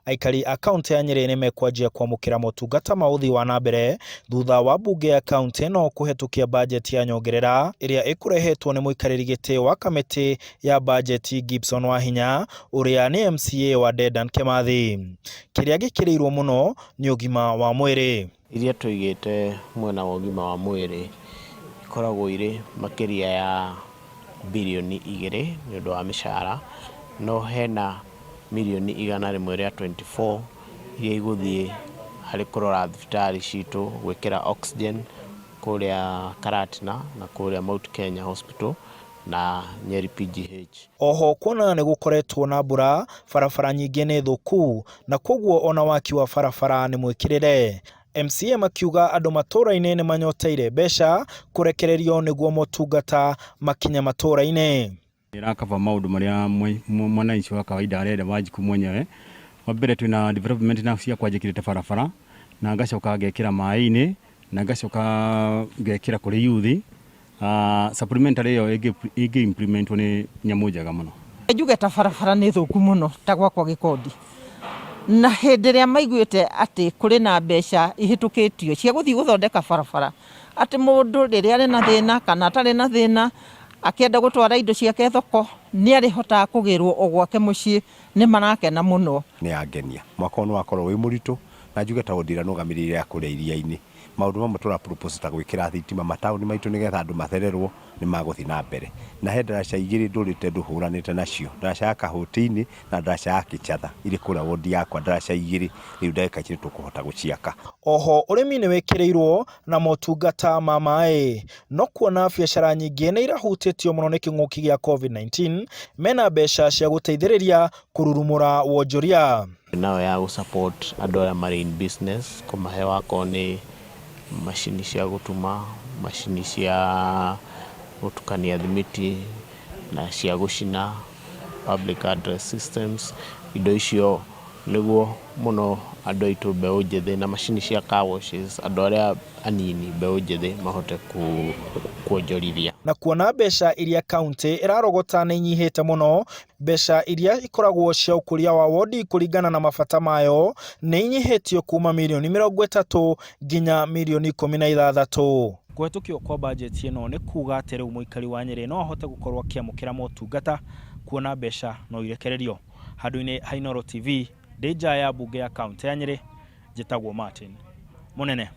Aikari a kauntĩ ya Nyĩrĩ nĩmekwanjia kwamũkĩra motungata ma ũthii wa na mbere thutha wa mbunge ya kauntĩ ĩno kũhetũkia bajeti ya nyongerera ĩrĩa ĩkũrehetwo nĩ mũikarĩri gĩtĩ wa kamĩtĩ ya bajeti Gibson Wahinya ũrĩa nĩ MCA wa Dedan Kimathi. Kĩrĩa gĩkĩrĩirwo mũno nĩ ũgima wa mwĩrĩ. Iria tũigĩte mwena wa ũgima wa mwĩrĩ ikoragwo irĩ makĩria ya birioni 2 nĩ ũndũ wa mĩcara, no hena mirioni 124 iria igũthiĩ harĩ kũrora thibitarĩ citũ, gwĩkĩra oxygen kũrĩa Karatina na kũrĩa Mount Kenya Hospital na Nyeri PGH. Oho kuona nĩ gũkoretwo na mbura, barabara nyingĩ nĩ thũku na kwoguo ona waki wa barabara nĩ mwĩkĩrĩre. MCA makiuga andũ matũra-inĩ nĩ manyoteire mbeca kũrekererio nĩguo motungata makinye matũra-inĩ. Ĩrakaba maũndũ marĩa mwananchi wa kawaida arenda Wanjiku mwenyewe. Wa mbere twĩna development na ciakwa njĩkĩrĩte barabara na ngacoka ngekĩra maĩ-inĩ na ngacoka ngekĩra kũrĩ youth. Supplementary ĩyo ĩngĩ implementwo nĩ nyamũ njega mũno. Njuge ta barabara nĩ thũku mũno ta gwakwa Gĩkondi, na hĩndĩ ĩrĩa maiguĩte atĩ kũrĩ na mbeca ihĩtũkĩtio cia gũthiĩ gũthondeka barabara, atĩ mũndũ rĩrĩa arĩ na thĩna kana atarĩ na thĩna akĩenda gũtwara indo ciake thoko nĩ arĩhotaga kũgĩrwo o gwake mũciĩ, nĩ marakena mũno. Nĩ yangenia. Mwaka ũyũ nĩ wakorwo wĩ mũritũ na njuge ta ward ĩrĩa nũgamĩrĩire ya kũrĩa iria-inĩ, maũndũ mamwe tũra propose ta gwĩkĩra thitima mataũni maitũ nĩgetha andũ mathererwo nĩ magũthiĩ na mbere. Na he ndaraca igĩrĩ ndũrĩte ndũhũranĩte nacio, ndaraca ya Kahũti-inĩ na ndaraca ya Kĩchatha irĩ kũrĩa ward yakwa, ndaraca igĩrĩ rĩu ndagĩka ici nĩ tũkũhota gũciaka. Oho ũrĩmi nĩ wĩkĩrĩirwo na motungata ma maĩ. No kuona biacara nyingĩ nĩ irahutĩtio mũno nĩ kĩng'ũki gĩa Covid-19, mena mbeca cia gũteithĩrĩria kũrurumũra wonjoria. Nayo ya gũ support andũ arĩa marĩ in business, kũmahe wakorwo nĩ macini cia gũtuma, macini cia gũtukania thimiti na cia gũcina, public address systems, indo icio nĩguo mũno andũ aitũ mbeũ njĩthĩ na macini cia car washes, andũ arĩa anini mbeũ njĩthĩ mahote kuonjorithia. Na kuona mbeca iria kauntĩ ĩrarogota nĩ inyihĩte mũno, mbeca iria ikoragwo cia ũkũria wa wodi kũringana na mabata mayo nĩ inyihĩtio kuma mirioni 30 nginya mirioni 16. Kũhetũkio kwa bajeti ĩno nĩ kuga atĩ rĩu mũikari wa Nyĩrĩ no ahote gũkorwo akĩamũkĩra motungata kuona mbeca no irekererio. Handũ-inĩ ha Inooro TV, ndĩ nja ya mbunge ya kauntĩ ya Nyĩrĩ, njĩtagwo Martin Mũnene.